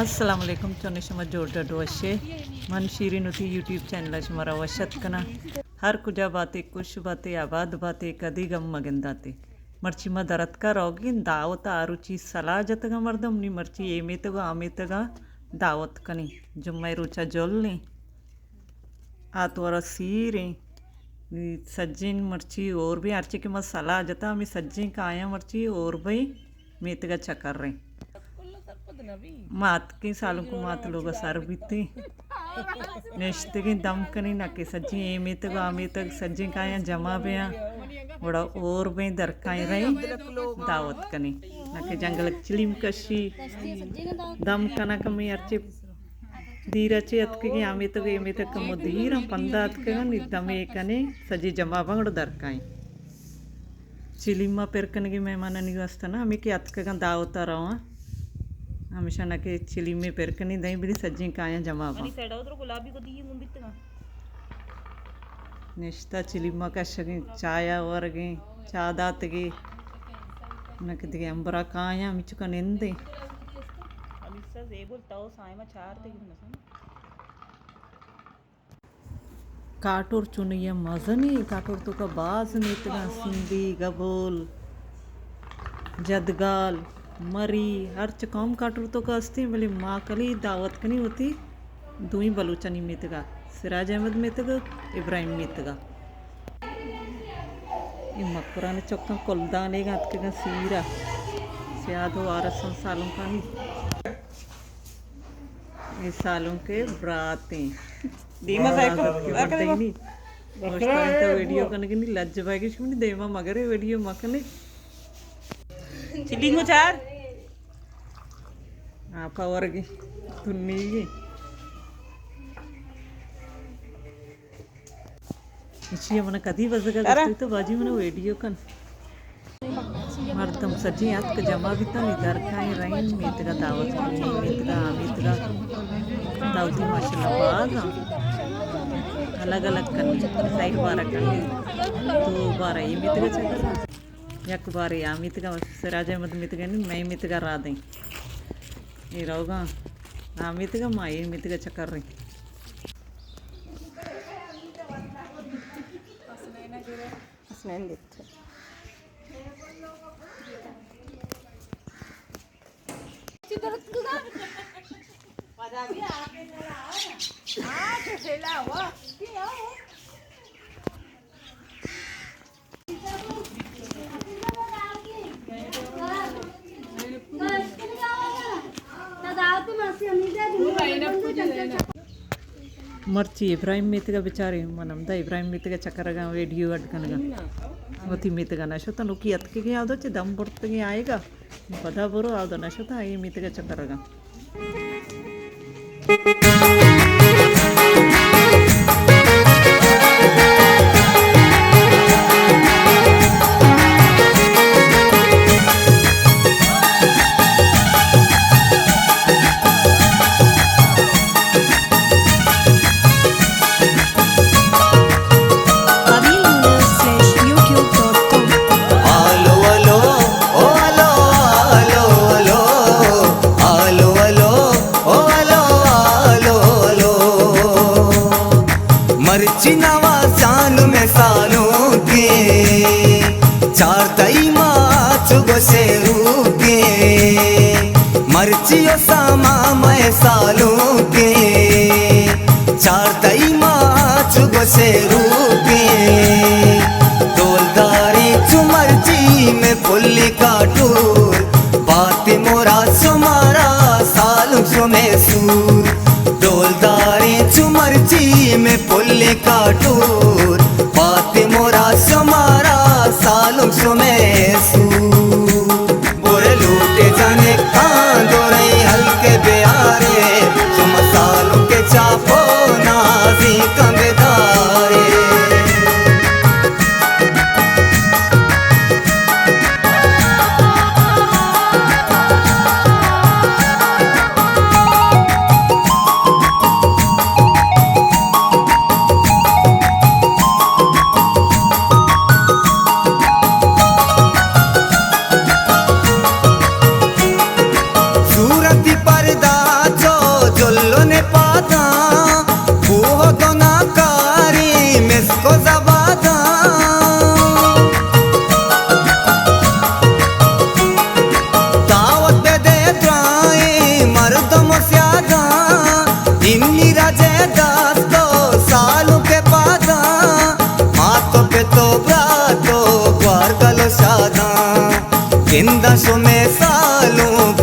السلام علیکم، چون شما؟ جوڑ ڈڈ وشے؟ من شیرین وتی یوٹیوب چینل ءَ شمارا وش اتک کناں۔ ہر کجا باتے، خوش باتے، آباد باتے، کدی غم مگنداتے۔ مرچی ما درتکا روگیں دعوت ءَ، آ روچی سلاہ جتگاں مردم، نی مرچی اے میتگ ءُ آ میتگ ءَ دعوت کنیں۔ جمعہ روچا جلیں۔ آ تو ارا سیریں۔ نی سجین مرچی اور بی، ہرچی کہ ما سلاہ جتا، ہمیں سجین کایاں مرچی اور بی میتگا چکر ریں۔ ما اتکیں سالونکو مات لوگ ءَ سر بیتیں۔ نشتگیں دم کنیں، نہ کہ سجیں اے میتگ ءُ آ میتگ، سجیں کایاں جمع بیاں، گڑا اور بیں درکائیں رئیں دعوت کنیں، نہ کہ جنگل ءَ چلیم کشی، دم کناں کمیں ہرچے دیر ءَ چہ اتکگیں، آ میتگ ءُ اے میتگ کمو دیر آں، پندا اتکگاں، نی دمے کنیں، سجے جمع باں گڑا درکائیں۔ چلیما پر کنگی مہمانانی واسطہ نا، ہمے کہ اتکگاں دعوت ءَ رواں۔ ہمیشاں نہ کہ چلیمے پر کنی، دئیں بری سجیں کایاں جمع باں۔ منی سیڈا ادھر گلابی کو دی گم بیتگاں۔ نشتہ چلیما کشگیں، چایا ورگیں، چا داتگی۔ نہ کہ دگہ امبرا کایاں، ہمچکا نندیں۔ ہمیشہ زیبل تو سائما چار تگی مثلاً۔ کاٹور چونی ءَ مزنیں، کاٹور توکا باز میتگاں، سندھی، گبول، جدگال، مری، ہرچ قوم کاٹور توکا ہستیں، بلے ما کلی دعوت کنی وتی دوئیں بلوچانی میتگا، سراج احمد میتگ، ابراہیم میتگا۔ اے مکران چکاں کلدانیگ اتکگاں سیرا، سیاد و وارساں سالونکانی۔ اے سالونکے براتیں۔ دیما سائیکل۔ بردینی۔ گوشتن تو ویڈیو کنگی نی، لج بائیگش منی دیما مگرے ویڈیو مکنے۔ چلینگو چار۔ آپا ورگی۔ تنیگی۔ ایشی ءَ من کدی بزگ ءَ گوشتی تو باجی من ویڈیو کن۔ مردم سجیں اتک جمع بیتاں، نی درکائیں رئیں میتگ ءَ دعوت کنی، میتگ ءَ آ میتگ ءَ دعوتی ماشاءاللہ باز آں۔ الگ الگ کنی، سئے بار کنی، دو بار اے میتگ ءَ چکر، یک بار آ میتگ ءَ، سراج احمد میتگ ءَ نی، مئے میتگ ءَ را دیں۔ اے روگاں آ میتگ ءَ، ما اے میتگ ءَ چکر رئیں۔ حسنین دیت۔ مرچی ابراہیم میتگ ءَ بچارے، من ہمدا ابراہیم میتگ ءَ چکرگاں، ویڈیو اڈ کنگاں۔ وتی میتگ ءَ نہ شتاں، نوکی اتکگیں آدو چہ دم برتگیں آئیگا۔ پدا برو، آدو نہ شتاں، اے میتگ ءَ چکرگاں۔ Hello, hello, hello, hello, hello, hello, hello, hello. مرچی نوا جان میں سالونکے، چار تئی ماں چو گوشے روکے۔ مرچی و ساما میں سالونکے، چار تئی ماں چو گوشے روکے۔ ڈولداریں چو مرچی میں پلی کاٹور، بات مراد شمارا سالونک شمے سور۔ ڈولداریں چو مرچی میں پلی کاٹور، بات مراد شمارا سالونک شمے سور۔ برے لوٹے جنکاں دوریں ہلکے بیارے، شما سالونکے چاپ و نازینکاں بدارے۔ گنداں شمئے سالونک